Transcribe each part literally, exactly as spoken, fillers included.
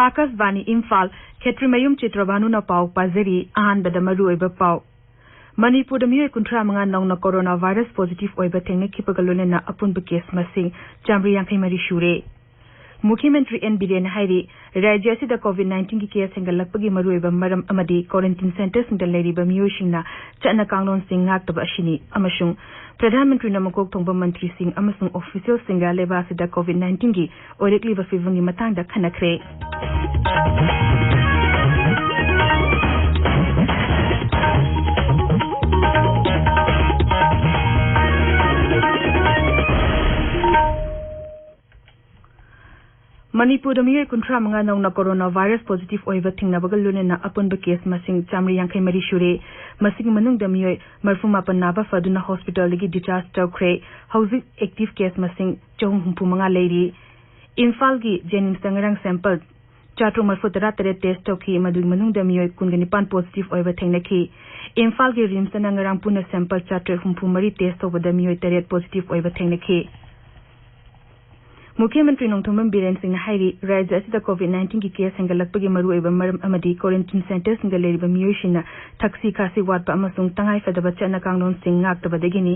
ꯑꯥꯀꯥꯁꯕꯥꯅꯤ ꯏꯝꯐꯥꯜ, ꯈꯦꯇ꯭ꯔꯤꯃꯌꯨꯝ ꯆꯤꯇ꯭ꯔꯚꯥꯅꯨꯅ ꯄꯥꯎ ꯄꯥꯖꯔꯤ꯫ ꯑꯍꯥꯟꯕꯗ ꯃꯔꯨꯑꯣꯏꯕ ꯄꯥꯎ꯫ ꯃꯅꯤꯄꯨꯔꯗ ꯃꯤꯑꯣꯏ ꯀꯨꯟꯊ꯭ꯔꯥ ꯃꯉꯥ ꯅꯧꯅ ꯀꯣꯔꯣꯅꯥ ꯚꯥꯏꯔꯁ ꯄꯣꯖꯤꯇꯤꯚ ꯑꯣꯏꯕ ꯊꯦꯡꯅꯈꯤꯕꯒ ꯂꯣꯏꯅꯅ ꯑꯄꯨꯟꯕ ꯀꯦꯁ ꯃꯁꯤꯡ ꯆꯥꯃꯔꯤ ꯌꯥꯡꯈꯩ ꯃꯔꯤ ꯁꯨꯔꯦ꯫ ꯃꯨꯈ꯭ꯌ ꯃꯟꯇ꯭ꯔꯤ ꯑꯦꯟ ꯕꯤꯔꯦꯟꯅ ꯍꯥꯏꯔꯤ, ꯔꯥꯖ꯭ꯌ ꯑꯁꯤꯗ ꯀꯣꯚꯤꯗ ꯅꯥꯏꯟꯇꯤꯟꯒꯤ ꯀꯦꯁ ꯍꯦꯟꯒꯠꯂꯛꯄꯒꯤ ꯃꯔꯨꯑꯣꯏꯕ ꯃꯔꯝ ꯑꯃꯗꯤ ꯀ꯭ꯋꯥꯔꯦꯟꯇꯤꯟ ꯁꯦꯟꯇꯔꯁꯤꯡꯗ ꯂꯩꯔꯤꯕ ꯃꯤꯑꯣꯏꯁꯤꯡꯅ ꯆꯠꯅ ꯀꯥꯡꯂꯣꯟꯁꯤꯡ ꯉꯥꯛꯇꯕ ꯑꯁꯤꯅꯤ ꯑꯃꯁꯨꯡ ꯄ꯭ꯔꯙꯥꯟ ꯃꯟꯇ꯭ꯔꯤꯅ ꯃꯀꯣꯛ ꯊꯣꯡꯕ ꯃꯟꯇ꯭ꯔꯤꯁꯤꯡ ꯑꯃꯁꯨꯡ ꯑꯣꯐꯤꯁꯤꯌꯦꯜꯁꯤꯡꯒ ꯂꯩꯕꯥꯛ ꯑꯁꯤꯗ ꯀꯣꯚꯤꯗ ꯅꯥꯏꯟꯇꯤꯟꯒꯤ ꯑꯣꯏꯔꯛꯂꯤꯕ ꯐꯤꯕꯝꯒꯤ ꯃꯇꯥꯡꯗ ꯈꯟꯅꯈ꯭ꯔꯦ꯫ ꯃꯅꯤꯄꯨꯔꯗ ꯃꯤꯑꯣꯏ ꯀꯨꯟꯊ꯭ꯔꯥ ꯃꯉꯥ ꯅꯧꯅ ꯀꯣꯔꯣꯅꯥ ꯚꯥꯏꯔꯁ ꯄꯣꯖꯤꯇꯤꯚ ꯑꯣꯏꯕ ꯊꯦꯡꯅꯕꯒ ꯂꯣꯏꯅꯅ ꯑꯄꯨꯟꯕ ꯀꯦꯁ ꯃꯁꯤꯡ ꯆꯥꯃꯔꯤ ꯌꯥꯡꯈꯩ ꯃꯔꯤ ꯁꯨꯔꯦ꯫ ꯃꯁꯤꯒꯤ ꯃꯅꯨꯡꯗ ꯃꯤꯑꯣꯏ ꯃꯔꯤꯐꯨ ꯃꯥꯄꯟ ꯅꯥꯕ ꯐꯗꯨꯅ ꯍꯣꯁꯄꯤꯇꯥꯜꯗꯒꯤ ꯗꯤꯁꯆꯥꯔꯖ ꯇꯧꯈ꯭ꯔꯦ꯫ ꯍꯧꯖꯤꯛ ꯑꯦꯛꯇꯤꯚ ꯀꯦꯁ ꯃꯁꯤꯡ ꯆꯍꯨꯝ ꯍꯨꯝꯐꯨ ꯃꯉꯥ ꯂꯩꯔꯤ꯫ ꯏꯝꯐꯥꯜꯒꯤ ꯖꯦꯅꯤꯝꯁꯇ ꯉꯔꯥꯡ ꯁꯦꯝꯄꯜ ꯆꯥꯇ꯭ꯔꯨꯛ ꯃꯔꯤꯐꯨ ꯇꯔꯥ ꯇꯔꯦꯠ ꯇꯦꯁ ꯇꯧꯈꯤ꯫ ꯃꯗꯨꯒꯤ ꯃꯅꯨꯡꯗ ꯃꯤꯑꯣꯏ ꯀꯨꯟꯒ ꯅꯤꯄꯥꯟ ꯄꯣꯖꯤꯇꯤꯚ ꯑꯣꯏꯕ ꯊꯦꯡꯅꯈꯤ꯫ ꯏꯝꯐꯥꯜꯒꯤ ꯔꯤꯝꯁꯇꯅ ꯉꯔꯥꯡ ꯄꯨꯟꯅ ꯁꯦꯝꯄꯜ ꯆꯥꯇ꯭ꯔꯦꯠ ꯍꯨꯝꯐꯨ ꯃꯔꯤ ꯇꯦꯁ ꯇꯧꯕꯗ ꯃꯤꯑꯣꯏ ꯇꯔꯦꯠ ꯄꯣꯖꯤꯇꯤꯚ ꯑꯣꯏꯕ ꯊꯦꯡꯅꯈꯤ꯫ ꯃꯨꯈ꯭ꯌ ꯃꯟꯇ꯭ꯔꯤ ꯅꯣꯡꯊꯣꯝꯕꯝ ꯕꯤꯔꯦꯟ ꯁꯤꯡꯅ ꯍꯥꯏꯔꯤ, ꯔꯥꯖ꯭ꯌ ꯑꯁꯤꯗ ꯀꯣꯚꯤꯗ ꯅꯥꯏꯟꯇꯤꯟꯒꯤ ꯀꯦꯁ ꯍꯦꯟꯒꯠꯂꯛꯄꯒꯤ ꯃꯔꯨꯑꯣꯏꯕ ꯃꯔꯝ ꯑꯃꯗꯤ ꯀ꯭ꯋꯥꯔꯦꯟꯇꯤꯟ ꯁꯦꯟꯇꯔꯁꯤꯡꯗ ꯂꯩꯔꯤꯕ ꯃꯤꯑꯣꯏꯁꯤꯡꯅ ꯊꯛꯁꯤ ꯈꯥꯁꯤ ꯋꯥꯠꯄ ꯑꯃꯁꯨꯡ ꯇꯉꯥꯏꯐꯗꯕ ꯆꯠꯅ ꯀꯥꯡꯂꯣꯟꯁꯤꯡ ꯉꯥꯛꯇꯕꯗꯒꯤꯅꯤ꯫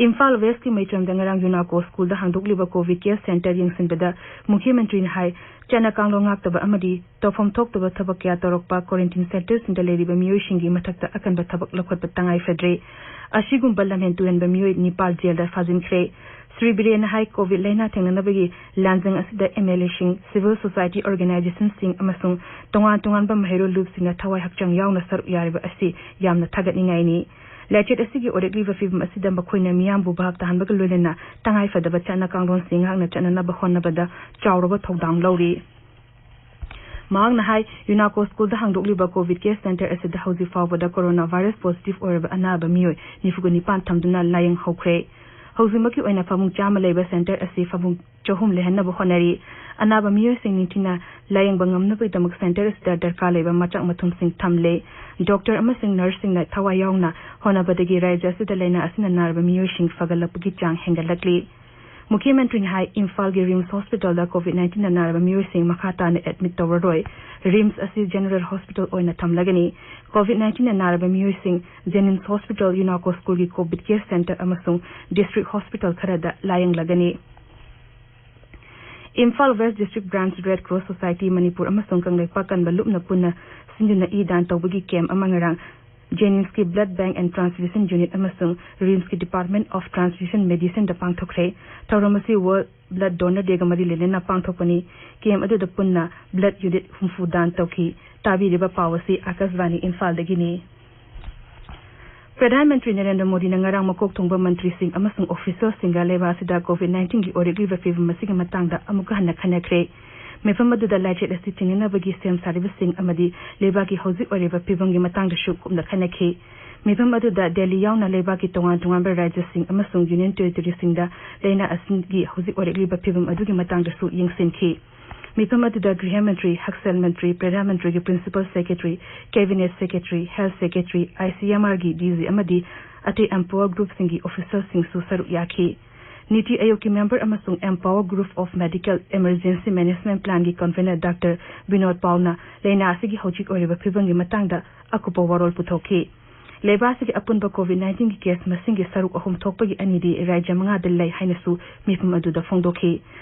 ꯏꯝꯐꯥꯜ ꯋꯦꯁꯀꯤ ꯃꯩꯇ꯭ꯔꯝꯗ ꯉꯔꯥꯡ ꯌꯨꯅꯥꯀꯣ ꯁ꯭ꯀꯨꯜꯗ ꯍꯥꯡꯗꯣꯛꯂꯤꯕ ꯀꯣꯚꯤꯗ ꯀꯦꯌꯔ ꯁꯦꯟꯇꯔ ꯌꯦꯡꯁꯤꯟꯕꯗ ꯃꯨꯈ꯭ꯌ ꯃꯟꯇ꯭ꯔꯤꯅ ꯍꯥꯏ, ꯆꯠꯅ ꯀꯥꯡꯂꯣꯟ ꯉꯥꯛꯇꯕ ꯑꯃꯗꯤ ꯇꯧꯐꯝ ꯊꯣꯛꯇꯕ ꯊꯕꯛ ꯀꯌꯥ ꯇꯧꯔꯛꯄ ꯀ꯭ꯋꯥꯔꯦꯟꯇꯤꯟ ꯁꯦꯟꯇꯔꯁꯤꯡꯗ ꯂꯩꯔꯤꯕ ꯃꯤꯑꯣꯏꯁꯤꯡꯒꯤ ꯃꯊꯛꯇ ꯑꯀꯟꯕ ꯊꯕꯛ ꯂꯧꯈꯠꯄ ꯇꯉꯥꯏ ꯐꯗ꯭ꯔꯦ꯫ ꯑꯁꯤꯒꯨꯝꯕ ꯂꯝꯍꯦꯟ ꯇꯨꯍꯦꯟꯕ ꯃꯤꯑꯣꯏ ꯅꯤꯄꯥꯜ ꯖꯦꯜꯗ ꯐꯥꯖꯤꯟꯈ꯭ꯔꯦ꯫ ꯁ꯭ꯔꯤ ꯕꯤꯔꯦꯟꯅ ꯍꯥꯏ, ꯀꯣꯚꯤꯗ ꯂꯥꯏꯅꯥ ꯊꯦꯡꯅꯅꯕꯒꯤ ꯂꯥꯟꯖꯪ ꯑꯁꯤꯗ ꯑꯦꯝ ꯑꯦꯜ ꯑꯦꯁꯤꯡ, ꯁꯤꯚꯤꯜ ꯁꯣꯁꯥꯏꯇꯤ ꯑꯣꯔꯒꯅꯥꯏꯖꯦꯁꯟꯁꯤꯡ ꯑꯃꯁꯨꯡ ꯇꯣꯉꯥꯟ ꯇꯣꯉꯥꯟꯕ ꯃꯍꯩꯔꯣꯏ ꯂꯨꯞꯁꯤꯡꯅ ꯊꯋꯥꯏ ꯍꯛꯆꯥꯡ ꯌꯥꯎꯅ ꯁꯔꯨꯛ ꯌꯥꯔꯤꯕ ꯑꯁꯤ ꯌꯥꯝꯅ ꯊꯥꯒꯠꯅꯤꯡꯉꯥꯏꯅꯤ꯫ ꯂꯥꯏꯆꯠ ꯑꯁꯤꯒꯤ ꯑꯣꯏꯔꯛꯂꯤꯕ ꯐꯤꯕꯝ ꯑꯁꯤꯗ ꯃꯈꯣꯏꯅ ꯃꯤꯌꯥꯝꯕꯨ ꯚꯥꯞ ꯇꯥꯍꯟꯕꯒ ꯂꯣꯏꯅꯅ ꯇꯉꯥꯏꯐꯗꯕ ꯆꯠꯅ ꯀꯥꯡꯂꯣꯟꯁꯤꯡ ꯉꯥꯛꯅ ꯆꯠꯅꯅꯕ ꯍꯣꯠꯅꯕꯗ ꯆꯥꯎꯔꯕ ꯊꯧꯗꯥꯡ ꯂꯧꯔꯤ꯫ ꯃꯍꯥꯛꯅ ꯍꯥꯏ, ꯌꯨꯅꯥꯀꯣ ꯁ꯭ꯀꯨꯜꯗ ꯍꯥꯡꯗꯣꯛꯂꯤꯕ ꯀꯣꯚꯤꯗ ꯀꯦꯌꯔ ꯁꯦꯟꯇꯔ ꯑꯁꯤꯗ ꯍꯧꯖꯤꯛ ꯐꯥꯎꯕꯗ ꯀꯣꯔꯣꯅꯥ ꯚꯥꯏꯔꯁ ꯄꯣꯖꯤꯇꯤꯚ ꯑꯣꯏꯔꯕ ꯑꯅꯥꯕ ꯃꯤꯑꯣꯏ ꯅꯤꯐꯨꯒ ꯅꯤꯄꯥꯟ ꯊꯝꯗꯨꯅ ꯂꯥꯌꯦꯡ ꯍꯧꯈ꯭ꯔꯦ꯫ ꯍꯧꯖꯤꯛꯃꯛꯀꯤ ꯑꯣꯏꯅ ꯐꯃꯨꯡ ꯆꯥꯝꯃ ꯂꯩꯕ ꯁꯦꯟꯇꯔ ꯑꯁꯤ ꯐꯃꯨꯡ ꯆꯍꯨꯝ ꯂꯩꯍꯟꯅꯕ ꯍꯣꯠꯅꯔꯤ꯫ ꯑꯅꯥꯕ ꯃꯤꯑꯣꯏꯁꯤꯡ ꯅꯤꯡꯊꯤꯅ ꯂꯥꯌꯦꯡꯕ ꯉꯝꯅꯕꯒꯤꯗꯃꯛ ꯁꯦꯟꯇꯔ ꯑꯁꯤꯗ ꯗꯔꯀꯥꯔ ꯂꯩꯕ ꯃꯆꯥꯛ ꯃꯊꯨꯝꯁꯤꯡ ꯊꯝꯂꯦ꯫ ꯗꯣꯛꯇꯔ ꯑꯃꯁꯨꯡ ꯅꯔꯁꯁꯤꯡꯅ ꯊꯋꯥꯏ ꯌꯥꯎꯅ ꯍꯣꯠꯅꯕꯗꯒꯤ ꯔꯥꯖ꯭ꯌ ꯑꯁꯤꯗ ꯂꯥꯏꯅꯥ ꯑꯁꯤꯅ ꯅꯥꯔꯕ ꯃꯤꯑꯣꯏꯁꯤꯡ ꯐꯒꯠꯂꯛꯄꯒꯤ ꯆꯥꯡ ꯍꯦꯟꯒꯠꯂꯛꯂꯤ꯫ ꯃꯨꯈ꯭ꯌ ꯃꯟꯇ꯭ꯔꯤꯅ ꯍꯥꯏ, ꯏꯝꯐꯥꯜꯒꯤ ꯔꯤꯝꯁ ꯍꯣꯁꯄꯤꯇꯥꯜꯗ ꯀꯣꯚꯤꯗ ꯅꯥꯏꯟꯇꯤꯟꯅ ꯅꯥꯔꯕ ꯃꯤꯑꯣꯏꯁꯤꯡ ꯃꯈꯥ ꯇꯥꯅ ꯑꯦꯗꯃꯤꯠ ꯇꯧꯔꯔꯣꯏ꯫ ꯔꯤꯝꯁ ꯑꯁꯤ ꯖꯦꯅꯔꯦꯜ ꯍꯣꯁꯄꯤꯇꯥꯜ ꯑꯣꯏꯅ ꯊꯝꯂꯒꯅꯤ꯫ ꯀꯣꯚꯤꯗ ꯅꯥꯏꯟꯇꯤꯟꯅ ꯅꯥꯔꯕ ꯃꯤꯑꯣꯏꯁꯤꯡ ꯖꯦꯅꯤꯝꯁ ꯍꯣꯁꯄꯤꯇꯥꯜ, ꯌꯨꯅꯥꯀꯣ ꯁ꯭ꯀꯨꯜꯒꯤ ꯀꯣꯚꯤꯗ ꯀꯦꯌꯔ ꯁꯦꯟꯇꯔ ꯑꯃꯁꯨꯡ ꯗꯤꯁꯇ꯭ꯔꯤꯛ ꯍꯣꯁꯄꯤꯇꯥꯜ ꯈꯔꯗ ꯂꯥꯌꯦꯡꯂꯒꯅꯤ꯫ Imphal west district branch red cross society Manipur ꯑꯃꯁꯨꯡ ꯀꯪꯂꯩꯄꯥꯛ ꯀꯟꯕ ꯂꯨꯞꯅ ꯄꯨꯟꯅ ꯁꯤꯟꯗꯨꯅ ꯏ ꯗꯥꯟ ꯇꯧꯕꯒꯤ ꯀꯦꯝꯞ ꯑꯃ ꯉꯔꯥꯡ ꯖꯦꯅꯤꯝꯁꯀꯤ ꯕ꯭ꯂꯗ ꯕꯦꯡꯛ ꯑꯦꯟ ꯇ꯭ꯔꯥꯟꯁꯐ꯭ꯌꯨꯖꯟ ꯌꯨꯅꯤꯠ ꯑꯃꯁꯨꯡ ꯔꯤꯝꯁꯀꯤ ꯗꯤꯄꯥꯔꯠꯃꯦꯟꯠ ꯑꯣꯐ ꯇ꯭ꯔꯥꯟꯁꯐ꯭ꯌꯨꯖꯟ ꯃꯦꯗꯤꯁꯤꯟꯗ ꯄꯥꯡꯊꯣꯛꯈ꯭ꯔꯦ꯫ ꯊꯧꯔꯝ ꯑꯁꯤ ꯋꯥꯔꯜꯗ ꯕ꯭ꯂꯗ ꯗꯣꯅꯔ ꯗꯦꯒ ꯃꯔꯤ ꯂꯩꯅꯅ ꯄꯥꯡꯊꯣꯛꯄꯅꯤ꯫ ꯀꯦꯝꯞ ꯑꯗꯨꯗ ꯄꯨꯟꯅ ꯕ꯭ꯂꯗ ꯌꯨꯅꯤꯠ ꯍꯨꯝꯐꯨ ꯗꯥꯟ ꯇꯧꯈꯤ꯫ ꯇꯥꯕꯤꯔꯤꯕ ꯄꯥꯎ ꯑꯁꯤ ꯑꯥꯀꯥꯁꯕꯥꯅꯤ ꯏꯝꯐꯥꯜꯗꯒꯤꯅꯤ꯫ ꯄ꯭ꯔꯙꯥꯟ ꯃꯟꯇ꯭ꯔꯤ ꯅꯔꯦꯟꯗ꯭ꯔ ꯃꯣꯗꯤꯅ ꯉꯔꯥꯡ ꯃꯀꯣꯛ ꯊꯣꯡꯕ ꯃꯟꯇ꯭ꯔꯤꯁꯤꯡ ꯑꯃꯁꯨꯡ ꯑꯣꯐꯤꯁꯤꯌꯦꯜꯁꯤꯡꯒ ꯂꯩꯕꯥꯛ ꯑꯁꯤꯗ ꯀꯣꯚꯤꯗ ꯅꯥꯏꯟꯇꯤꯟꯒꯤ ꯑꯣꯏꯔꯛꯂꯤꯕ ꯐꯤꯕꯝ ꯑꯁꯤꯒꯤ ꯃꯇꯥꯡꯗ ꯑꯃꯨꯛꯀ ꯍꯟꯅ ꯈꯟꯅꯈ꯭ꯔꯦ꯫ ꯃꯤꯐꯝ ꯑꯗꯨꯗ ꯂꯥꯏꯆꯠ ꯑꯁꯤ ꯊꯤꯡꯅꯅꯕꯒꯤ ꯁꯦꯝ ꯁꯥꯔꯤꯕꯁꯤꯡ ꯑꯃꯗꯤ ꯂꯩꯕꯥꯛꯀꯤ ꯍꯧꯖꯤꯛ ꯑꯣꯏꯔꯤꯕ ꯐꯤꯕꯝꯒꯤ ꯃꯇꯥꯡꯗꯁꯨ ꯀꯨꯞꯅ ꯈꯟꯅꯈꯤ꯫ ꯃꯤꯐꯝ ꯑꯗꯨꯗ ꯗꯦꯜꯂꯤ ꯌꯥꯎꯅ ꯂꯩꯕꯥꯛꯀꯤ ꯇꯣꯉꯥꯟ ꯇꯣꯉꯥꯟꯕ ꯔꯥꯖ꯭ꯌꯁꯤꯡ ꯑꯃꯁꯨꯡ ꯌꯨꯅꯤꯌꯟ ꯇꯦꯔꯤꯇꯣꯔꯤꯁꯤꯡꯗ ꯂꯥꯏꯅꯥ ꯑꯁꯤꯒꯤ ꯍꯧꯖꯤꯛ ꯑꯣꯏꯔꯛꯂꯤꯕ ꯐꯤꯕꯝ ꯑꯗꯨꯒꯤ ꯃꯇꯥꯡꯗꯁꯨ ꯌꯦꯡꯁꯤꯟꯈꯤ꯫ ꯃꯤꯐꯝ ꯑꯗꯨꯗ ꯒ꯭ꯔꯤꯍ ꯃꯟꯇ꯭ꯔꯤ, ꯍꯛꯁꯦꯜ ꯃꯟꯇ꯭ꯔꯤ, ꯄ꯭ꯔꯙꯥꯟ ꯃꯟꯇ꯭ꯔꯤꯒꯤ principal secretary, cabinet secretary, health secretary, ꯑꯥꯏꯁꯤꯑꯦꯝꯑꯥꯔꯒꯤ ꯗꯤꯖꯤ ꯑꯃꯗꯤ ꯑꯇꯩ ꯑꯦꯝꯄꯥꯋꯔ ꯒ꯭ꯔꯨꯞꯁꯤꯡꯒꯤ ꯑꯣꯐꯤꯁꯤꯌꯦꯜꯁꯤꯡꯁꯨ ꯁꯔꯨꯛ ꯌꯥꯈꯤ꯫ ꯅꯤꯇꯤ ꯑꯥꯌꯣꯒꯀꯤ ꯃꯦꯝꯕꯔ ꯑꯃꯁꯨꯡ empower group of medical emergency management ꯄ꯭ꯂꯥꯟꯒꯤ ꯀꯟꯚꯤꯅꯔ ꯗꯥꯛꯇꯔ ꯕꯤꯅꯣꯗ ꯄꯥꯜꯅ ꯂꯥꯏꯅꯥ ꯑꯁꯤꯒꯤ ꯍꯧꯖꯤꯛ ꯑꯣꯏꯔꯤꯕ ꯐꯤꯕꯝꯒꯤ ꯃꯇꯥꯡꯗ ꯑꯀꯨꯞꯄ ꯋꯥꯔꯣꯜ ꯄꯨꯊꯣꯛꯈꯤ꯫ ꯂꯩꯕꯥꯛ ꯑꯁꯤꯒꯤ ꯑꯄꯨꯟꯕ ꯀꯣꯚꯤꯗ ꯅꯥꯏꯟꯇꯤꯟꯒꯤ ꯀꯦꯁ ꯃꯁꯤꯡꯒꯤ ꯁꯔꯨꯛ ꯑꯍꯨꯝ ꯊꯣꯛꯄꯒꯤ ꯑꯅꯤꯗꯤ ꯔꯥꯖ꯭ꯌ ꯃꯉꯥꯗ ꯂꯩ ꯍꯥꯏꯅꯁꯨ ꯃꯤꯐꯝ ꯑꯗꯨꯗ ꯐꯣꯡꯗꯣꯛꯈꯤ꯫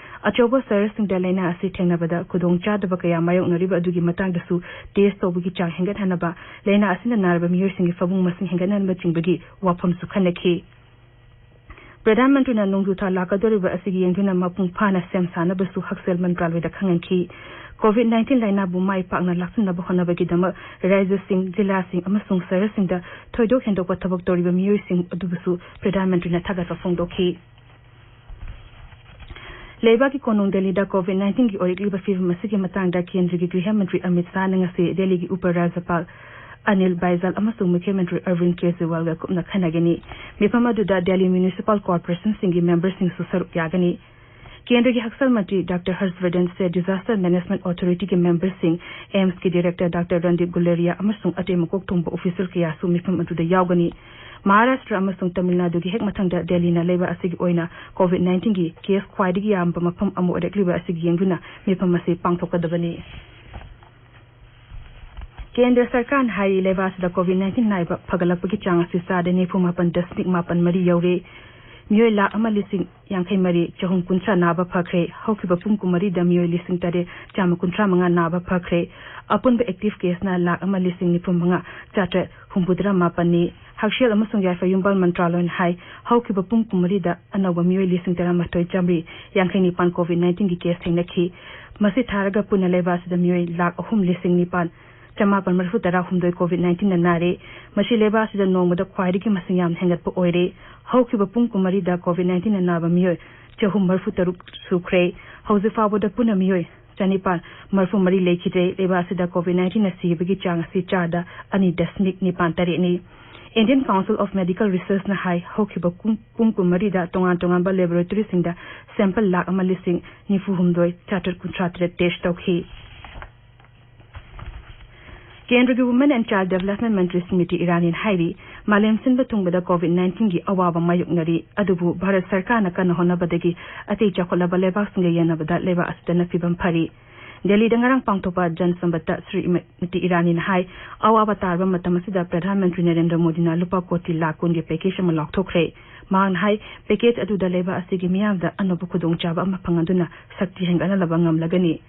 ꯑꯆꯧꯕ ꯁꯍꯔꯁꯤꯡꯗ ꯂꯥꯏꯅꯥ ꯑꯁꯤ ꯊꯦꯡꯅꯕꯗ ꯈꯨꯗꯣꯡꯆꯥꯗꯕ ꯀꯌꯥ ꯃꯥꯌꯣꯛꯅꯔꯤꯕ ꯑꯗꯨꯒꯤ ꯃꯇꯥꯡꯗꯁꯨ ꯇꯦꯁ ꯇꯧꯕꯒꯤ ꯆꯥꯡ ꯍꯦꯟꯒꯠꯍꯟꯅꯕ, ꯂꯥꯏꯅꯥ ꯑꯁꯤꯅ ꯅꯥꯔꯕ ꯃꯤꯑꯣꯏꯁꯤꯡꯒꯤ ꯐꯃꯨꯡ ꯃꯁꯤꯡ ꯍꯦꯟꯒꯠꯍꯟꯕꯆꯤꯡꯕꯒꯤ ꯋꯥꯐꯝꯁꯨ ꯈꯟꯅꯈꯤ꯫ ꯄ꯭ꯔꯙꯥꯟ ꯃꯟꯇ꯭ꯔꯤꯅ ꯅꯣꯡꯖꯨ ꯊꯥ ꯂꯥꯛꯀꯗꯧꯔꯤꯕ ꯑꯁꯤꯒꯤ ꯌꯦꯡꯗꯨꯅ ꯃꯄꯨꯡ ꯐꯥꯅ ꯁꯦꯝ ꯁꯥꯅꯕꯁꯨ ꯍꯛꯁꯦꯜ ꯃꯟꯇ꯭ꯔꯥꯂꯣꯏꯗ ꯈꯪꯍꯟꯈꯤ꯫ ꯀꯣꯚꯤꯗ ꯅꯥꯏꯟꯇꯤꯟ ꯂꯥꯏꯅꯥꯕꯨ ꯃꯥꯏ ꯄꯥꯛꯅ ꯂꯥꯛꯁꯤꯟꯅꯕ ꯍꯣꯠꯅꯕꯒꯤꯗꯃꯛ ꯔꯥꯖ꯭ꯌꯁꯤꯡ, ꯖꯤꯂꯥꯁꯤꯡ ꯑꯃꯁꯨꯡ ꯁꯍꯔꯁꯤꯡꯗ ꯊꯣꯏꯗꯣꯛ ꯍꯦꯟꯗꯣꯛꯄ ꯊꯕꯛ ꯇꯧꯔꯤꯕ ꯃꯤꯑꯣꯏꯁꯤꯡ ꯑꯗꯨꯕꯨꯁꯨ ꯄ꯭ꯔꯙꯥꯟ ꯃꯟꯇ꯭ꯔꯤꯅ ꯊꯥꯒꯠꯄ ꯐꯣꯡꯗꯣꯛꯈꯤ꯫ ꯂꯩꯕꯥꯛꯀꯤ ꯀꯣꯅꯨꯡ ꯗꯦꯜꯂꯤꯗ ꯀꯣꯚꯤꯗ ꯅꯥꯏꯟꯇꯤꯟꯒꯤ ꯑꯣꯏꯔꯛꯂꯤꯕ ꯐꯤꯕꯝ ꯑꯁꯤꯒꯤ ꯃꯇꯥꯡꯗ ꯀꯦꯟꯗ꯭ꯔꯒꯤ ꯒ꯭ꯔꯤꯍ ꯃꯟꯇ꯭ꯔꯤ ꯑꯃꯤꯠ ꯁꯥꯍꯅ ꯉꯁꯤ ꯗꯦꯜꯂꯤꯒꯤ ꯎꯄ ꯔꯥꯖ꯭ꯌꯄꯥꯜ ꯑꯅꯤꯜ ꯕꯥꯏꯖꯥꯜ ꯑꯃꯁꯨꯡ ꯃꯨꯈ꯭ꯌ ꯃꯟꯇ꯭ꯔꯤ ꯑꯔꯕꯤꯟꯗ ꯀꯦꯖ꯭ꯔꯤꯋꯥꯜꯒ ꯀꯨꯞꯅ ꯈꯟꯅꯒꯅꯤ꯫ ꯃꯤꯐꯝ ꯑꯗꯨꯗ ꯗꯦꯜꯂꯤ ꯃ꯭ꯌꯨꯅꯤꯁꯤꯄꯥꯜ ꯀꯣꯔꯄꯣꯔꯦꯁꯟꯁꯤꯡꯒꯤ ꯃꯦꯝꯕꯔꯁꯤꯡꯁꯨ ꯁꯔꯨꯛ ꯌꯥꯒꯅꯤ꯫ ꯀꯦꯟꯗ꯭ꯔꯒꯤ ꯍꯛꯁꯦꯜ ꯃꯟꯇ꯭ꯔꯤ ꯗꯥꯛꯇꯔ ꯍꯔꯁ ꯕꯔꯗꯟ ꯁꯦ disaster management ꯑꯣꯊꯣꯔꯤꯇꯤꯒꯤ ꯃꯦꯝꯕꯔꯁꯤꯡ, ꯑꯦꯝꯁꯀꯤ director doctor Randeep ꯒꯨꯂꯦꯔꯤꯌꯥ ꯑꯃꯁꯨꯡ ꯑꯇꯩ ꯃꯀꯣꯛ ꯊꯣꯡꯕ ꯑꯣꯐꯤꯁꯤꯌꯦꯜ ꯀꯌꯥꯁꯨ ꯃꯤꯐꯝ ꯑꯗꯨꯗ ꯌꯥꯎꯒꯅꯤ꯫ ꯃꯍꯥꯔꯥꯁꯇ꯭ꯔ ꯑꯃꯁꯨꯡ ꯇꯥꯃꯤꯜ ꯅꯥꯗꯨꯒꯤ ꯍꯦꯛ ꯃꯊꯪꯗ ꯗꯦꯜꯂꯤꯅ ꯂꯩꯕꯥꯛ ꯑꯁꯤꯒꯤ ꯑꯣꯏꯅ ꯀꯣꯚꯤꯗ ꯅꯥꯏꯟꯇꯤꯟꯒꯤ ꯀꯦꯁ ꯈ꯭ꯋꯥꯏꯗꯒꯤ ꯌꯥꯝꯕ ꯃꯐꯝ ꯑꯃ ꯑꯣꯏꯔꯛꯂꯤꯕ ꯑꯁꯤꯒꯤ ꯌꯦꯡꯗꯨꯅ ꯃꯤꯐꯝ ꯑꯁꯤ ꯄꯥꯡꯊꯣꯛꯀꯗꯕꯅꯤ꯫ ꯀꯦꯟꯗ꯭ꯔ ꯁꯔꯀꯥꯔꯅ ꯍꯥꯏꯔꯤ, ꯂꯩꯕꯥꯛ ꯑꯁꯤꯗ ꯀꯣꯚꯤꯗ ꯅꯥꯏꯟꯇꯤꯟ ꯅꯥꯏꯕ ꯐꯒꯠꯂꯛꯄꯒꯤ ꯆꯥꯡ ꯑꯁꯤ ꯆꯥꯗ ꯅꯤꯐꯨ ꯃꯥꯄꯟ ꯗꯁꯃꯤꯛ ꯃꯥꯄꯟ ꯃꯔꯤ ꯌꯧꯔꯦ꯫ ꯃꯤꯑꯣꯏ ꯂꯥꯈ ꯑꯃ ꯂꯤꯁꯤꯡ ꯌꯥꯡꯈꯩ ꯃꯔꯤ ꯆꯍꯨꯝ ꯀꯨꯟꯊ꯭ꯔꯥ ꯅꯥꯕ ꯐꯈ꯭ꯔꯦ꯫ ꯍꯧꯈꯤꯕ ꯄꯨꯡ ꯀꯨꯟꯃꯔꯤꯗ ꯃꯤꯑꯣꯏ ꯂꯤꯁꯤꯡ ꯇꯔꯦꯠ ꯆꯥꯝꯃ ꯀꯨꯟꯊ꯭ꯔꯥ ꯃꯉꯥ ꯅꯥꯕ ꯐꯈ꯭ꯔꯦ꯫ ꯑꯄꯨꯟꯕ ꯑꯦꯛꯇꯤꯚ ꯀꯦꯁꯅ ꯂꯥꯈ ꯑꯃ ꯂꯤꯁꯤꯡ ꯅꯤꯐꯨ ꯃꯉꯥ ꯆꯥꯇ꯭ꯔꯦꯠ ꯍꯨꯝꯐꯨꯇꯔꯥ ꯃꯥꯄꯟꯅꯤ꯫ ꯍꯛꯁꯦꯜ ꯑꯃꯁꯨꯡ ꯌꯥꯏꯐ ꯌꯨꯝꯕꯥꯜ ꯃꯟꯇ꯭ꯔꯥꯂꯣꯏꯅ ꯍꯥꯏ, ꯍꯧꯈꯤꯕ ꯄꯨꯡ ꯀꯨꯟꯃꯔꯤꯗ ꯑꯅꯧꯕ ꯃꯤꯑꯣꯏ ꯂꯤꯁꯤꯡ ꯇꯔꯥꯃꯥꯊꯣꯏ ꯆꯥꯝꯃꯔꯤ ꯌꯥꯡꯈꯩ ꯅꯤꯄꯥꯟ ꯀꯣꯚꯤꯗ ꯅꯥꯏꯟꯇꯤꯟꯒꯤ ꯀꯦꯁ ꯊꯦꯡꯅꯈꯤ꯫ ꯃꯁꯤ ꯊꯥꯔꯒ ꯄꯨꯟꯅ ꯂꯩꯕꯥꯛ ꯑꯁꯤꯗ ꯃꯤꯑꯣꯏ ꯂꯥꯈ ꯑꯍꯨꯝ ꯂꯤꯁꯤꯡ ꯅꯤꯄꯥꯟ ꯆꯃꯥꯄꯟ ꯃꯔꯤꯐꯨ ꯇꯔꯥ ꯍꯨꯝꯗꯣꯏ ꯀꯣꯚꯤꯗ ꯅꯥꯏꯟꯇꯤꯟꯅ ꯅꯥꯔꯦ꯫ ꯃꯁꯤ ꯂꯩꯕꯥꯛ ꯑꯁꯤꯗ ꯅꯣꯡꯃꯗ ꯈ꯭ꯋꯥꯏꯗꯒꯤ ꯃꯁꯤꯡ ꯌꯥꯝꯅ ꯍꯦꯟꯒꯠꯄ ꯑꯣꯏꯔꯦ꯫ ꯍꯧꯈꯤꯕ ꯄꯨꯡ ꯀꯨꯟꯃꯔꯤꯗ ꯀꯣꯚꯤꯗ ꯅꯥꯏꯟꯇꯤꯟꯅ ꯅꯥꯕ ꯃꯤꯑꯣꯏ ꯆꯍꯨꯝ ꯃꯔꯤꯐꯨ ꯇꯔꯨꯛ ꯁꯨꯈ꯭ꯔꯦ꯫ ꯍꯧꯖꯤꯛ ꯐꯥꯎꯕꯗ ꯄꯨꯟꯅ ꯃꯤꯑꯣꯏ ꯆꯅꯤꯄꯥꯟ ꯃꯔꯤꯐꯨ ꯃꯔꯤ ꯂꯩꯈꯤꯗ꯭ꯔꯦ꯫ ꯂꯩꯕꯥꯛ ꯑꯁꯤꯗ ꯀꯣꯚꯤꯗ ꯅꯥꯏꯟꯇꯤꯟꯅ ꯁꯤꯕꯒꯤ ꯆꯥꯡ ꯑꯁꯤ ꯆꯥꯗ ꯑꯅꯤ ꯗꯁꯃꯤꯛ ꯅꯤꯄꯥꯟ ꯇꯔꯦꯠꯅꯤ꯫ Indian Council of Medical Researchꯅ ꯍꯥꯏ, ꯍꯧꯈꯤꯕ ꯀꯨꯝ-, ꯄꯨꯡ ꯀꯨꯟꯃꯔꯤꯗ ꯇꯣꯉꯥꯟ ꯇꯣꯉꯥꯟꯕ ꯂꯦꯕꯣꯔꯦꯇꯣꯔꯤꯁꯤꯡꯗ ꯁꯦꯝꯄꯜ ꯂꯥꯈ ꯑꯃ ꯂꯤꯁꯤꯡ ꯅꯤꯐꯨ ꯍꯨꯝꯗꯣꯏ ꯆꯥꯇ꯭ꯔꯦꯠ ꯀꯨꯟꯊ꯭ꯔꯥ ꯇꯔꯦꯠ ꯇꯦꯁ ꯇꯧꯈꯤ꯫ ꯀꯦꯟꯗ꯭ꯔꯒꯤ Women and Child Development ꯃꯟꯇ꯭ꯔꯤ ꯁ꯭ꯃ꯭ꯔꯤꯇꯤ ꯏꯔꯥꯅꯤꯅ ꯍꯥꯏꯔꯤ, ꯃꯥꯂꯦꯝ ꯁꯤꯟꯕ ꯊꯨꯡꯕꯗ ꯀꯣꯚꯤꯗ ꯅꯥꯏꯟꯇꯤꯟꯒꯤ ꯑꯋꯥꯕ ꯃꯥꯌꯣꯛꯅꯔꯤ, ꯑꯗꯨꯕꯨ ꯚꯥꯔꯠ ꯁꯔꯀꯥꯔꯅ ꯀꯟꯅ ꯍꯣꯠꯅꯕꯗꯒꯤ ꯑꯇꯩ ꯆꯥꯎꯈꯠꯂꯕ ꯂꯩꯕꯥꯛꯁꯤꯡꯒ ꯌꯦꯡꯅꯕꯗ ꯂꯩꯕꯥꯛ ꯑꯁꯤꯗꯅ ꯐꯤꯕꯝ ꯐꯔꯤ꯫ ꯗꯦꯜꯂꯤꯗ ꯉꯔꯥꯡ ꯄꯥꯡꯊꯣꯛꯄ ꯖꯟ ꯁꯝꯕꯠꯇ ꯁ꯭ꯔꯤꯃꯇꯤ ꯏꯔꯥꯅꯤꯅ ꯍꯥꯏ, ꯑꯋꯥꯕ ꯇꯥꯔꯕ ꯃꯇꯝ ꯑꯁꯤꯗ ꯄ꯭ꯔꯙꯥꯟ ꯃꯟꯇ꯭ꯔꯤ ꯅꯔꯦꯟꯗ꯭ꯔ ꯃꯣꯗꯤꯅ ꯂꯨꯄꯥ ꯀꯣꯇꯤ ꯂꯥꯈ ꯀꯨꯟꯒꯤ ꯄꯦꯀꯦꯖ ꯑꯃ ꯂꯥꯎꯊꯣꯛꯈ꯭ꯔꯦ꯫ ꯃꯍꯥꯛꯅ ꯍꯥꯏ, ꯄꯦꯀꯦꯖ ꯑꯗꯨꯗ ꯂꯩꯕꯥꯛ ꯑꯁꯤꯒꯤ ꯃꯤꯌꯥꯝꯗ ꯑꯅꯧꯕ ꯈꯨꯗꯣꯡꯆꯥꯕ ꯑꯃ ꯐꯪꯍꯟꯗꯨꯅ ꯁꯛꯇꯤ ꯍꯦꯟꯒꯠꯍꯟꯅꯕ ꯉꯝꯂꯒꯅꯤ꯫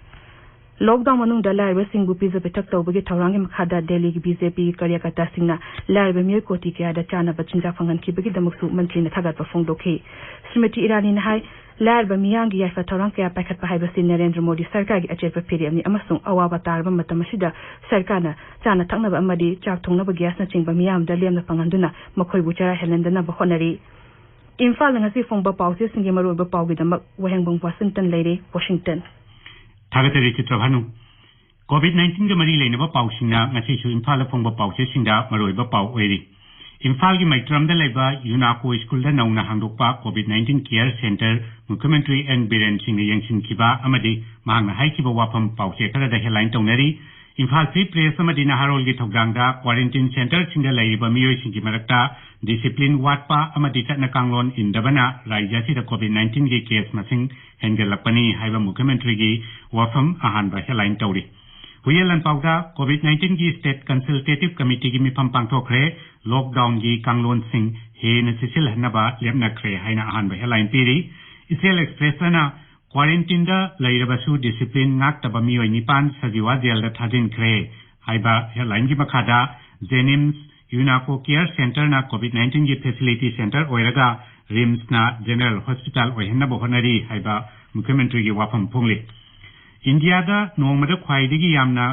ꯂꯣꯛꯗꯥꯎꯟ ꯃꯅꯨꯡꯗ ꯂꯥꯏꯔꯕꯁꯤꯡꯕꯨ ꯄꯤꯖ ꯄꯤꯊꯛ ꯇꯧꯕꯒꯤ ꯊꯧꯔꯥꯡꯒꯤ ꯃꯈꯥꯗ ꯗꯦꯜꯂꯤꯒꯤ ꯕꯤ ꯖꯦ ꯄꯤꯒꯤ ꯀꯥꯔꯌꯀꯔꯇꯥꯁꯤꯡꯅ ꯂꯥꯏꯔꯕ ꯃꯤꯑꯣꯏ ꯀꯣꯇꯤ ꯀꯌꯥꯗ ꯆꯥꯅꯕ ꯆꯤꯟꯖꯥꯛ ꯐꯪꯍꯟꯈꯤꯕꯒꯤꯗꯃꯛꯁꯨ ꯃꯟꯇ꯭ꯔꯤꯅ ꯊꯥꯒꯠꯄ ꯐꯣꯡꯗꯣꯛꯈꯤ꯫ ꯁ꯭ꯔꯤꯃꯇꯤ ꯏꯔꯥꯅꯤꯅ ꯍꯥꯏ, ꯂꯥꯏꯔꯕ ꯃꯤꯌꯥꯝꯒꯤ ꯌꯥꯏꯐ ꯊꯧꯔꯥꯡ ꯀꯌꯥ ꯄꯥꯏꯈꯠꯄ ꯍꯥꯏꯕꯁꯤ ꯅꯔꯦꯟꯗ꯭ꯔ ꯃꯣꯗꯤ ꯁꯔꯀꯥꯔꯒꯤ ꯑꯆꯦꯠꯄ ꯐꯤꯔꯦꯞꯅꯤ ꯑꯃꯁꯨꯡ ꯑꯋꯥꯕ ꯇꯥꯔꯕ ꯃꯇꯝ ꯑꯁꯤꯗ ꯁꯔꯀꯥꯔꯅ ꯆꯥꯅ ꯊꯛꯅꯕ ꯑꯃꯗꯤ ꯆꯥꯛ ꯊꯣꯡꯅꯕ ꯒ꯭ꯌꯥꯁꯅꯆꯤꯡꯕ ꯃꯤꯌꯥꯝꯗ ꯂꯦꯝꯅ ꯐꯪꯍꯟꯗꯨꯅ ꯃꯈꯣꯏꯕꯨ ꯆꯔꯥ ꯍꯦꯜꯍꯟꯗꯅꯕ ꯍꯣꯠꯅꯔꯤ꯫ ꯏꯝꯐꯥꯜꯗ ꯉꯁꯤ ꯐꯣꯡꯕ ꯄꯥꯎꯆꯦꯁꯤꯡꯒꯤ ꯃꯔꯨꯑꯣꯏꯕ ꯄꯥꯎꯒꯤꯗꯃꯛ ꯋꯥꯍꯦꯡꯕꯝ ꯋꯥꯁꯤꯡꯇꯟ ꯂꯩꯔꯦ, ꯋꯥꯁꯤꯡꯇꯟ꯫ ꯊꯥꯒꯠꯆꯔꯤ ꯆꯤꯇ꯭ꯔꯚꯥꯅꯨ꯫ ꯀꯣꯚꯤꯗ ꯅꯥꯏꯟꯇꯤꯟꯒ ꯃꯔꯤ ꯂꯩꯅꯕ ꯄꯥꯎꯁꯤꯡꯅ ꯉꯁꯤꯁꯨ ꯏꯝꯐꯥꯜꯗ ꯐꯣꯡꯕ ꯄꯥꯎꯆꯦꯁꯤꯡꯗ ꯃꯔꯨꯑꯣꯏꯕ ꯄꯥꯎ ꯑꯣꯏꯔꯤ꯫ ꯏꯝꯐꯥꯜꯒꯤ ꯃꯩꯇ꯭ꯔꯝꯗ ꯂꯩꯕ ꯌꯨꯅꯥꯀꯣ ꯁ꯭ꯀꯨꯜꯗ ꯅꯧꯅ ꯍꯥꯡꯗꯣꯛꯄ ꯀꯣꯚꯤꯗ ꯅꯥꯏꯟꯇꯤꯟ ꯀꯤꯌꯔ ꯁꯦꯟꯇꯔ ꯃꯨꯈ꯭ꯌ ꯃꯟꯇ꯭ꯔꯤ ꯑꯦꯟ ꯕꯤꯔꯦꯟ ꯁꯤꯡꯅ ꯌꯦꯡꯁꯤꯟꯈꯤꯕ ꯑꯃꯗꯤ ꯃꯍꯥꯛꯅ ꯍꯥꯏꯈꯤꯕ ꯋꯥꯐꯝ ꯄꯥꯎꯆꯦ ꯈꯔꯗ headline ꯇꯧꯅꯔꯤ꯫ ꯏꯝꯐꯥꯜ ꯐ꯭ꯔꯤ ꯄ꯭ꯔꯦꯁ ꯑꯃꯗꯤ ꯅꯍꯥꯔꯣꯜꯒꯤ ꯊꯧꯗꯥꯡꯗ quarantine centreꯁꯤꯡꯗ ꯂꯩꯔꯤꯕ ꯃꯤꯑꯣꯏꯁꯤꯡꯒꯤ ꯃꯔꯛꯇ discipline ꯋꯥꯠꯄ ꯑꯃꯗꯤ ꯆꯠꯅ ꯀꯥꯡꯂꯣꯟ ꯏꯟꯗꯕꯅ ꯔꯥꯖ꯭ꯌ ꯑꯁꯤꯗ COVID nineteenꯒꯤ case ꯃꯁꯤꯡ ꯍꯦꯟꯒꯠꯂꯛꯄꯅꯤ ꯍꯥꯏꯕ ꯃꯨꯈ꯭ꯌ ꯃꯟꯇ꯭ꯔꯤꯒꯤ ꯋꯥꯐꯝ ꯑꯍꯥꯟꯕ headline ꯇꯧꯔꯤ꯫ ꯍꯨꯏꯌꯦꯟ ꯂꯥꯟꯄꯥꯎꯗ COVID nineteenꯒꯤ state consultative committeeꯒꯤ ꯃꯤꯐꯝ ꯄꯥꯡꯊꯣꯛꯈ꯭ꯔꯦ꯫ Lockdownꯒꯤ ꯀꯥꯡꯂꯣꯟꯁꯤꯡ ꯍꯦꯟꯅ ꯆꯦꯠꯁꯤꯜꯍꯟꯅꯕ ꯂꯦꯞꯅꯈ꯭ꯔꯦ ꯍꯥꯏꯅ ꯑꯍꯥꯟꯕ headline ꯄꯤꯔꯤ꯫ ꯏꯆꯦꯜ ꯑꯦꯛꯁꯄ꯭ꯔꯦꯁꯇꯅ quarantineꯗ ꯂꯩꯔꯕꯁꯨ discipline ꯉꯥꯛꯇꯕ ꯃꯤꯑꯣꯏ ꯅꯤꯄꯥꯟ ꯁꯖꯤꯋꯥ ꯖꯦꯜꯗ ꯊꯥꯖꯤꯟꯈ꯭ꯔꯦ ꯍꯥꯏꯕ headlineꯒꯤ ꯃꯈꯥꯗ JNIMS, UNACO Care Centreꯅ COVID nineteenꯒꯤ facility centre ꯑꯣꯏꯔꯒ RIMSꯅ general hospital ꯑꯣꯏꯍꯟꯅꯕ ꯍꯣꯠꯅꯔꯤ ꯍꯥꯏꯕ ꯃꯨꯈ꯭ꯌ ꯃꯟꯇ꯭ꯔꯤꯒꯤ ꯋꯥꯐꯝ ꯐꯣꯡꯂꯤ꯫ ꯏꯟꯗꯤꯌꯥꯗ ꯅꯣꯡꯃꯗ ꯈ꯭ꯋꯥꯏꯗꯒꯤ ꯌꯥꯝꯅ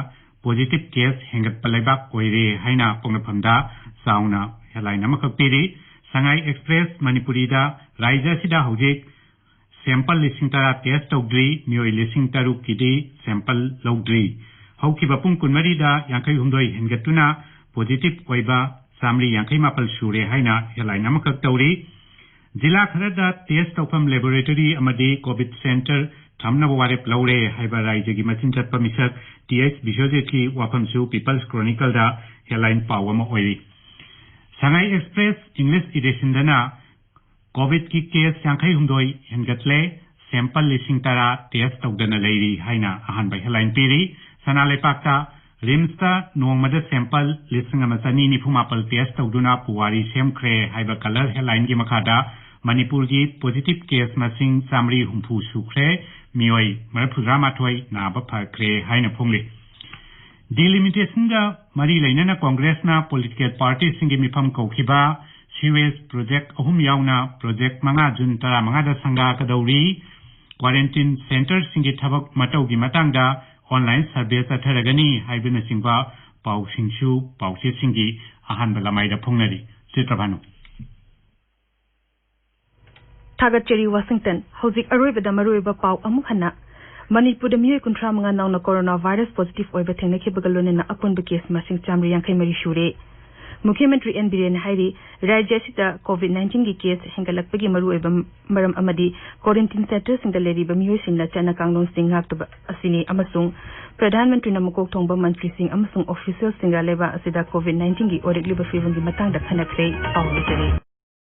positive case ꯍꯦꯟꯒꯠꯄ ꯂꯩꯕꯥꯛ ꯑꯣꯏꯔꯦ ꯍꯥꯏꯅ ꯄꯣꯛꯅꯐꯝꯗ ꯆꯥꯎꯅ headline ꯑꯃꯈꯛ ꯄꯤꯔꯤ꯫ ꯁꯉꯥꯏ ꯑꯦꯛꯁꯄ꯭ꯔꯦꯁ ꯃꯅꯤꯄꯨꯔꯤꯗ ꯔꯥꯖ꯭ꯌ ꯑꯁꯤꯗ ꯍꯧꯖꯤꯛ sample ꯂꯤꯁꯤꯡ ꯇꯔꯥ test ꯇꯧꯗ꯭ꯔꯤ, ꯃꯤꯑꯣꯏ ꯂꯤꯁꯤꯡ ꯇꯔꯨꯛꯀꯤꯗꯤ sample ꯂꯧꯗ꯭ꯔꯤ꯫ ꯍꯧꯈꯤꯕ ꯄꯨꯡ ꯀꯨꯟꯃꯔꯤꯗ ꯌꯥꯡꯈꯩ ꯍꯨꯝꯗꯣꯏ ꯍꯦꯟꯒꯠꯇꯨꯅ positive ꯑꯣꯏꯕ ꯆꯥꯃꯔꯤ ꯌꯥꯡꯈꯩ ꯃꯥꯄꯜ ꯁꯨꯔꯦ ꯍꯥꯏꯅ headline ꯑꯃꯈꯛ ꯇꯧꯔꯤ꯫ ꯖꯤꯂꯥ ꯈꯔꯗ test ꯇꯧꯐꯝ laboratory ꯑꯃꯗꯤ COVID centre ꯊꯝꯅꯕ ꯋꯥꯔꯦꯞ ꯂꯧꯔꯦ ꯍꯥꯏꯕ ꯔꯥꯖ꯭ꯌꯒꯤ ꯃꯆꯤꯟ ꯆꯠꯄ ꯃꯤꯁꯛ ꯇꯤ ꯑꯩꯆ ꯕꯤꯁ꯭ꯋꯖꯤꯠꯀꯤ ꯋꯥꯐꯝꯁꯨ People's Chronicleꯗ headline ꯄꯥꯎ ꯑꯃ ꯑꯣꯏꯔꯤ꯫ ꯁꯉꯥꯏ ꯑꯦꯛꯁꯄ꯭ꯔꯦꯁ English editionꯗꯅ COVIDꯀꯤ case ꯌꯥꯡꯈꯩ ꯍꯨꯝꯗꯣꯏ ꯍꯦꯟꯒꯠꯂꯦ, sample ꯂꯤꯁꯤꯡ ꯇꯔꯥ test ꯇꯧꯗꯅ ꯂꯩꯔꯤ ꯍꯥꯏꯅ ꯑꯍꯥꯟꯕ headline ꯄꯤꯔꯤ꯫ ꯁꯅꯥ ꯂꯩꯄꯥꯛꯇ RIMSꯇ ꯅꯣꯡꯃꯗ sample ꯂꯤꯁꯤꯡ ꯑꯃ ꯆꯅꯤ ꯅꯤꯐꯨ ꯃꯥꯄꯜ test ꯇꯧꯗꯨꯅ ꯄꯨꯋꯥꯔꯤ ꯁꯦꯝꯈ꯭ꯔꯦ ꯍꯥꯏꯕ colour headlineꯒꯤ ꯃꯈꯥꯗ ꯃꯅꯤꯄꯨꯔꯒꯤ positive case ꯃꯁꯤꯡ ꯆꯥꯃꯔꯤ ꯍꯨꯝꯐꯨ ꯁꯨꯈ꯭ꯔꯦ, ꯃꯤꯑꯣꯏ ꯃꯔꯤꯐꯨꯇꯔꯥ ꯃꯥꯊꯣꯏ ꯅꯥꯕ ꯐꯈ꯭ꯔꯦ ꯍꯥꯏꯅ ꯐꯣꯡꯂꯤ꯫ Delimitationꯒ ꯃꯔꯤ ꯂꯩꯅꯅ ꯀꯣꯡꯒ꯭ꯔꯦꯁꯅ political partyꯁꯤꯡꯒꯤ ꯃꯤꯐꯝ ꯀꯧꯈꯤꯕ sewage project ꯑꯍꯨꯝ ꯌꯥꯎꯅ project ꯃꯉꯥ ꯖꯨꯟ ꯇꯔꯥꯃꯉꯥꯗ ꯁꯪꯒꯥꯒꯗꯧꯔꯤ꯫ Quarantine centreꯁꯤꯡꯒꯤ ꯊꯕꯛ ꯃꯇꯧꯒꯤ ꯃꯇꯥꯡꯗ online survey ꯆꯠꯊꯔꯒꯅꯤ ꯍꯥꯏꯕꯅꯆꯤꯡꯕ ꯄꯥꯎꯁꯤꯡꯁꯨ ꯄꯥꯎꯆꯦꯁꯤꯡꯒꯤ ꯑꯍꯥꯟꯕ ꯂꯃꯥꯏꯗ ꯐꯣꯡꯅꯔꯤ꯫ ꯆꯤꯇ꯭ꯔꯚꯥꯅꯨ꯫ ꯊꯥꯒꯠꯆꯔꯤ ꯋꯥꯁꯤꯡꯇꯟ꯫ ꯍꯧꯖꯤꯛ ꯑꯔꯣꯏꯕꯗ ꯃꯔꯨꯑꯣꯏꯕ ꯄꯥꯎ ꯑꯃꯨꯛ ꯍꯟꯅ꯫ ꯃꯅꯤꯄꯨꯔꯗ ꯃꯤꯑꯣꯏ ꯀꯨꯟꯊ꯭ꯔꯥ ꯃꯉꯥ ꯅꯧꯅ ꯀꯣꯔꯣꯅꯥ ꯚꯥꯏꯔꯁ positive ꯑꯣꯏꯕ ꯊꯦꯡꯅꯈꯤꯕꯒ ꯂꯣꯏꯅꯅ ꯑꯄꯨꯟꯕ case ꯃꯁꯤꯡ ꯆꯥꯃꯔꯤ ꯌꯥꯡꯈꯩ ꯃꯔꯤ ꯁꯨꯔꯦ꯫ ꯃꯨꯈ꯭ꯌ ꯃꯟꯇ꯭ꯔꯤ ꯑꯦꯟ ꯕꯤꯔꯦꯟꯅ ꯍꯥꯏꯔꯤ, ꯔꯥꯖ꯭ꯌ ꯑꯁꯤꯗ ꯀꯣꯚꯤꯗ ꯅꯥꯏꯟꯇꯤꯟꯒꯤ ꯀꯦꯁ ꯍꯦꯟꯒꯠꯂꯛꯄꯒꯤ ꯃꯔꯨꯑꯣꯏꯕ ꯃꯔꯝ ꯑꯃꯗꯤ ꯀ꯭ꯋꯥꯔꯦꯟꯇꯤꯟ ꯁꯦꯟꯇꯔꯁꯤꯡꯗ ꯂꯩꯔꯤꯕ ꯃꯤꯑꯣꯏꯁꯤꯡꯅ ꯆꯠꯅ ꯀꯥꯡꯂꯣꯟꯁꯤꯡ ꯉꯥꯛꯇꯕ ꯑꯁꯤꯅꯤ ꯑꯃꯁꯨꯡ ꯄ꯭ꯔꯙꯥꯟ ꯃꯟꯇ꯭ꯔꯤꯅ ꯃꯀꯣꯛ ꯊꯣꯡꯕ ꯃꯟꯇ꯭ꯔꯤꯁꯤꯡ ꯑꯃꯁꯨꯡ ꯑꯣꯐꯤꯁꯤꯌꯦꯜꯁꯤꯡꯒ ꯂꯩꯕꯥꯛ ꯑꯁꯤꯗ ꯀꯣꯚꯤꯗ ꯅꯥꯏꯟꯇꯤꯟꯒꯤ ꯑꯣꯏꯔꯛꯂꯤꯕ ꯐꯤꯕꯝꯒꯤ ꯃꯇꯥꯡꯗ ꯈꯟꯅꯈ꯭ꯔꯦ꯫ ꯄꯥꯎ ꯂꯩꯖꯔꯤ꯫